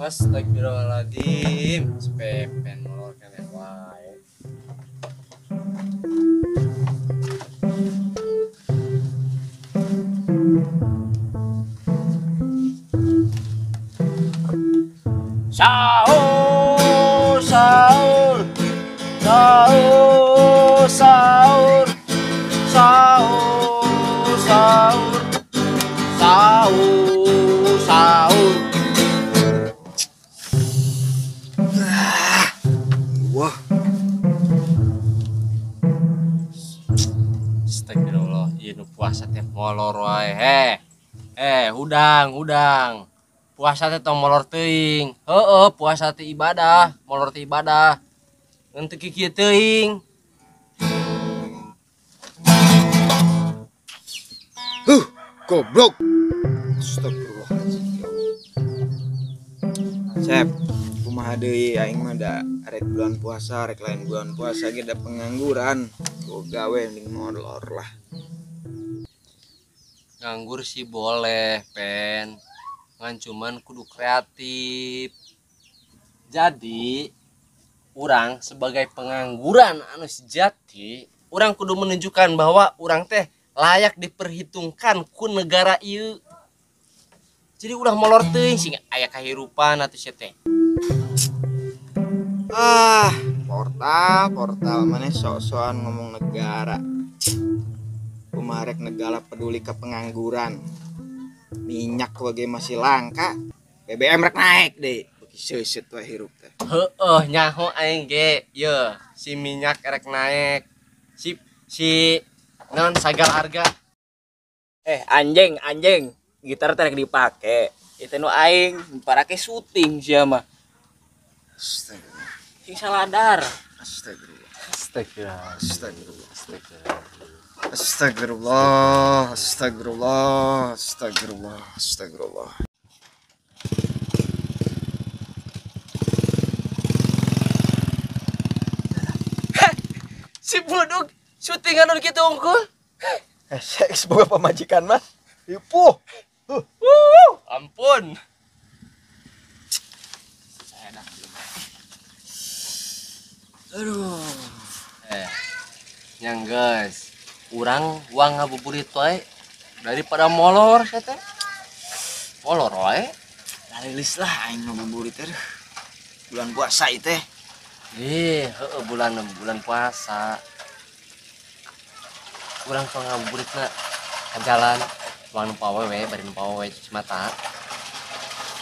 Astagfirullahaladzim, sepepen molor keneh wae. Sahur, sahur, sahur, sahur, sahur, sahur, sahur, sahur. Wah. Astagfirullah, ieu nu puasa teh molor wae. Heh, hudang, hudang. Puasa teh tong molor teuing. Heeh, puasa teh ibadah, molor teh ibadah. Ngan teu kikieu teuing. Huh, goblok. Astagfirullahaladzim, ya Allah. Sep, kumaha deui aing mah da rek bulan puasa, rek lain bulan puasa ge da pengangguran. Gua gawe mending molor lah. Nganggur sih boleh, Pen. Ngan cuman kudu kreatif. Jadi urang sebagai pengangguran anu sejati, urang kudu menunjukkan bahwa urang teh layak diperhitungkan ku negara ieu. Jadi ulah molor teuing sing aya kahirupan atuh sia teh. Ah, portal, portal maneh sok-sokan ngomong negara. Kumaha rek negara peduli ke pengangguran. Minyak wage masih langka, BBM rek naik deh. Beuki seuseut wae hirup teh. Heeh, nyaho aing ge, ye, si minyak rek naik. Si naon sagal harga. Anjing, anjing, gitar teh rek dipake. Itu nu aing parake syuting sia mah. Astagfirullah. Sing saladar. Astagfirullah. Astagfirullah. Astagfirullah. Astagfirullah. Astagfirullah, astagfirullah, astagfirullah, astagfirullah. Heh, si buduk syutingan nu kitu unggul. Seks boga pamajikan mah. Ipuh. Ampun. Aduh. Yang guys, urang uang ngabuburit wae daripada molor sia teh. Molor wae. Lalilis lah aing ngabuburit teh. Bulan puasa ieu teh. Heeh, bulan puasa. Urang tong ngabuburitna ka jalan, uang nu pawewe, bari nu pawewe cuci mata.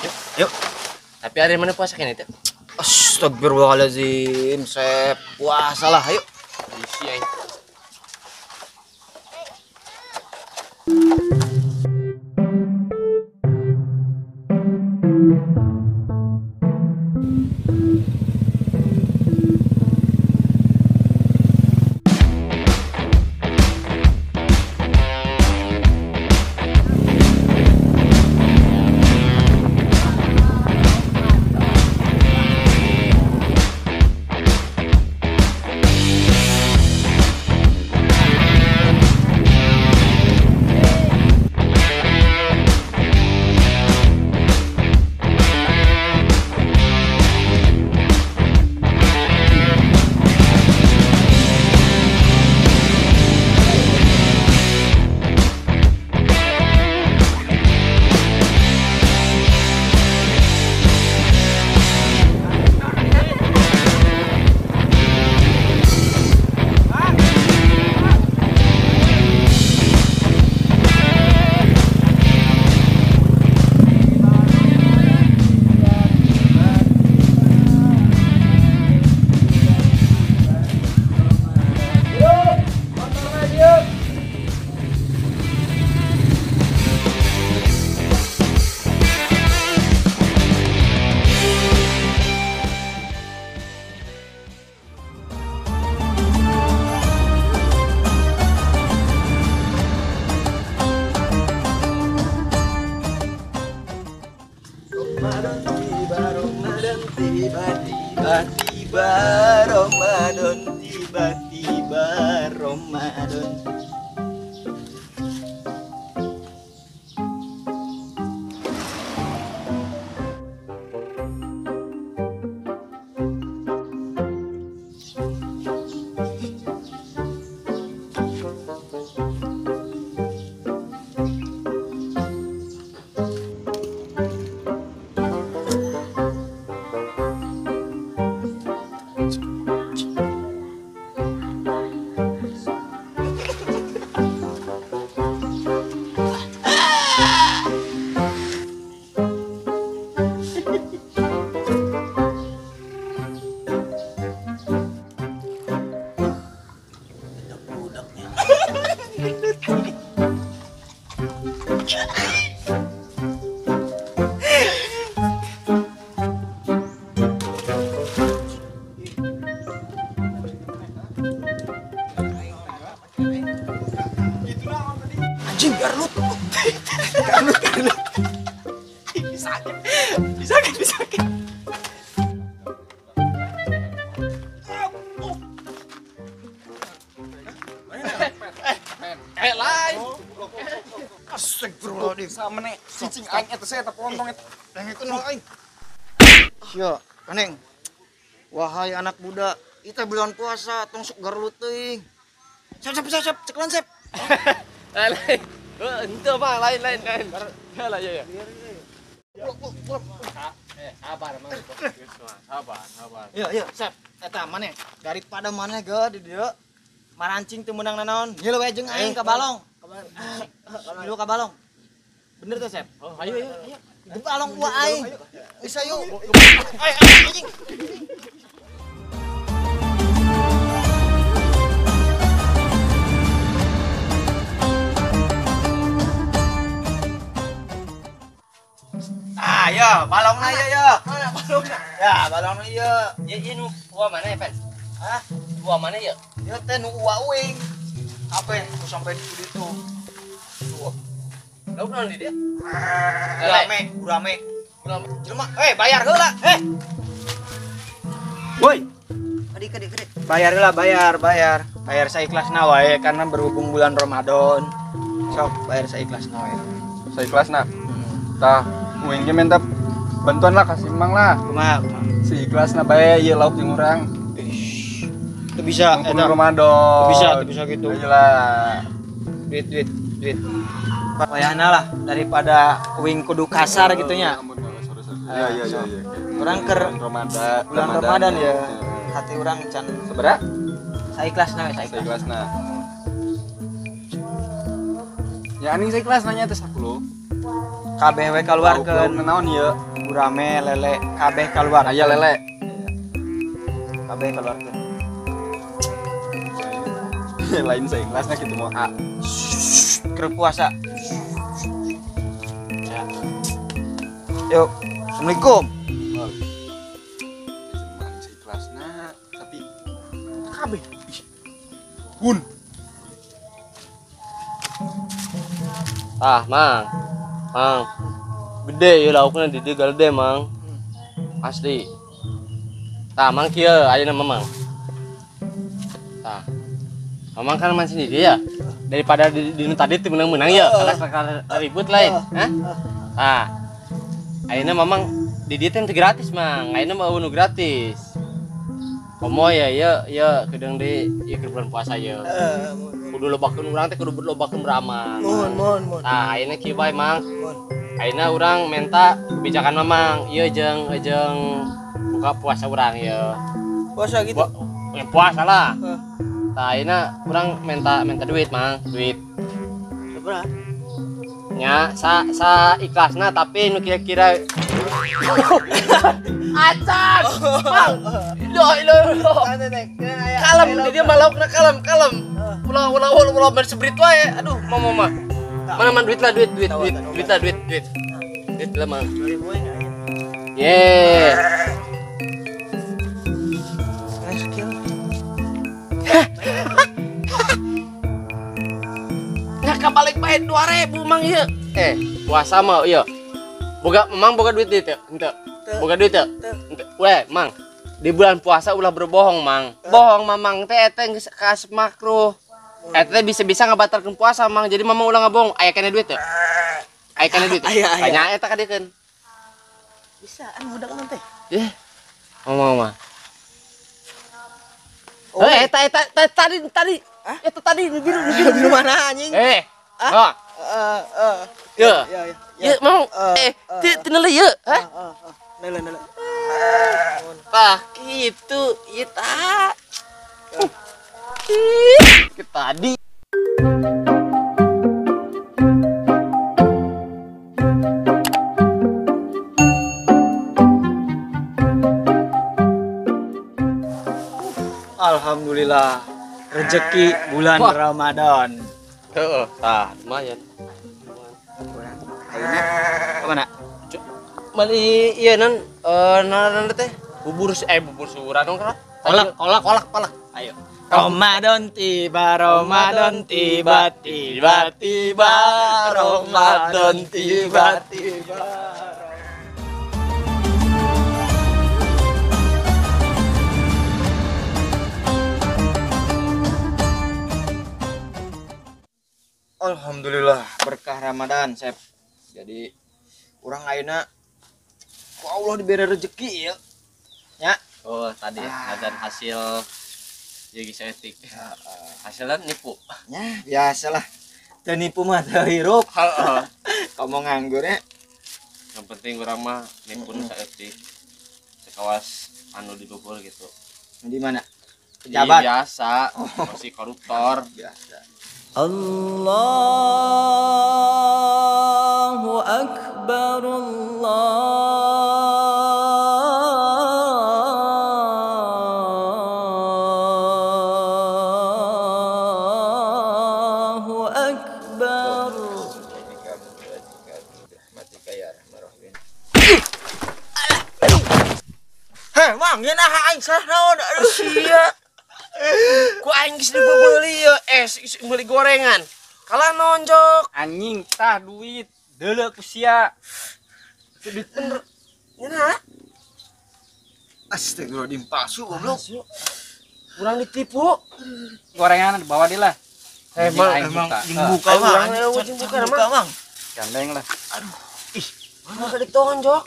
Yuk, yuk. Tapi ari mana puasa keneh teh? Astagfirullahaladzim, Sep. Puasa lah, ayo. Isi aing. Tiba-tiba Ramadan, tiba-tiba Ramadan. Budak-budaknya. Anjing garlut. Garlut, garlut. Bisa. Lain. Astagfirullahaladzim. Sama nih, cicing aing eta saya eta pontong eta. Dengekeun heula aing. Sia, kaneng. Wahai anak muda, kita bulan puasa tong sok garlut teuing. Sep sep sep sep, cekelan sep. Lain. Henteu mah lain. Ya lah ya ya. Sabar mang. Sabar. Iya, sep. Eta maneh daripada maneh ge di dieu marancing teu meunang nanaon. Ngilu we jeung aing ka balong. Ngilu ka balong. Bener tuh, Sep? Oh, ayo. Di balong gua aing. Bisa yuk. Ayo anjing. Ah, ya, balongna ieu ya. Mana balongna? Ya, balongna ieu. Ieu ieu nu gua mana ya, Pen? Hah? Gua mana ya? Ieu teh nu uwa uing. Apa yang sampai di situ? Tuh. Lauk naon di dia? Gurame, gurame. Jelema, bayar heula. Woi. Kade. Bayar heula, bayar. Bayar saikhlasna wae karena berhubung bulan Ramadan. Sok bayar saikhlasna wae. Saikhlasna. Tah, uing ge minta bantuan lah kasih mang lah. Kumaha? Seikhlasna bae ieu lauk jeung urang. Teu bisa eta Ramadan. Teu bisa gitu. Ayo lah. Duit. Wayahna lah daripada uing kudu kasar gitu nya. Iya. Urang keur bulan Ramadan ya. Hati urang can sabaraha? Saikhlasna we, saikhlasna. Ya anjing saikhlasna nya teh 10. Kabeh we kaluarkeun. Naon ieu? Gurame, lele, kabeh kaluar. Aya lele. Kabeh kaluarkeun. Lain saikhlasna kitu mah. A. Keur puasa. Ya. Yuk, Assalamualaikum. Saikhlasna tapi kabeh. Bun. Ah, Mang. Mang. Gede ya laukna di dieu gede, Mang. Asli. Tah, Mang kieu ayeuna Mamang. Tah. Mamang kan mancing di dieu ya. Daripada di tadi teu meunang-meunang ya, karena ribut lain. Hah? Tah. Ayeuna Mamang di dieu teh gratis, Mang. Ayeuna mah nu gratis. Komo ya ieu kedeung di ieu keur bulan puasa ieu. Kudu lobakeun urang teh kudu lobakeun beramal. Mohon. Tah, ayeuna kieu bae, Mang. Ayeuna urang minta kebijakan Mamang ieu jeung buka puasa urang ieu. Puasa gitu? Puasa lah. Tah, ayeuna urang minta duit, Mang, duit. Sabaraha? Nya, sa ikhlasna tapi nu kira-kira acan. Mang. Lo. Kalem, dia mah laukna kalem. Ulah bersebrit wae. Aduh, mama. Mana duit lah, duit. Duit lah, duit. Duit lah, Mang. Ye. Nggak balik bae 2000 Mang ieu. Puasa mah ieu. Boga Mang boga duit teu? Henteu. Boga duit teu? Henteu. Weh, Mang. Di bulan puasa ulah berbohong, Mang. Bohong Mamang teh eta geus kaasup makruh. Eta bisa-bisa ngabatalkeun puasa, Mang. Jadi Mamang ulah ngabohong. Aya keneh duit teu? Aya keneh duit. Aya eta kadiekeun. Bisaan budak mah teh. Yeh. Mamang mah. Oh, eta tadi. Eta tadi nu biru. Biru mana anjing? Ah. Ya. Ya, mau. Teu neuleuh ieu, hah? Neuleuh. Tah, kitu ieu tah. Tadi. Alhamdulillah. Rezeki bulan Wah. Ramadan. Heeh, tah lumayan. Ayeuna Kemana? Mali iya nan nan teh bubur bubur sura dong kan? Kolak, kolak, kolak, kolak. Ayo. Ramadan tiba, Ramadan tiba, tiba, tiba, Ramadan tiba, tiba. Alhamdulillah berkah Ramadan, Sep. Jadi urang ayeuna ku Allah diberi rezeki ya. Ya. Oh, tadi azan hasil jadi setik. Hasilnya nipu. Ya, biasalah. Teu nipu mah teu hirup. Heeh. Kamu nganggurnya. Yang penting urang mah nipu nu saeutik. Sekawas anu di luhur gitu. Di mana? Pejabat. Iya, biasa, masih koruptor. Biasa. Allahu Akbar, Allahu Akbar. Heh, Mang, nya nah aing salah naon? Aduh sia. Ku aing geus dibebeuli ye, meuli gorengan. Kalah nonjok. Anjing tah duit deuleu ku sia. Duit bener. Nya nah. Astagfirullahaladzim, palsu goblok. Kurang ditipu. Gorengan dibawa dia lah. Emang emang jeung buka urang mah. jeung buka mah. Mang. Gandeng lah. Aduh. Ih, mana ditonjok.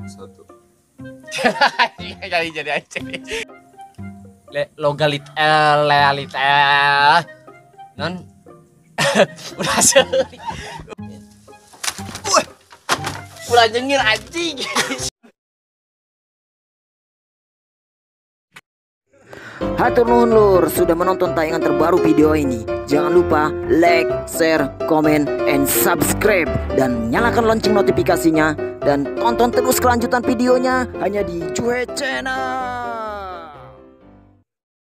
Satu. Kali jadi anjing. Logalit realit non udah seri. Ulah nyengir anjing. Hatur nuhun lur sudah menonton tayangan terbaru video ini. Jangan lupa like, share, komen, and subscribe. Dan nyalakan lonceng notifikasinya. Dan tonton terus kelanjutan videonya hanya di Juhe Channel.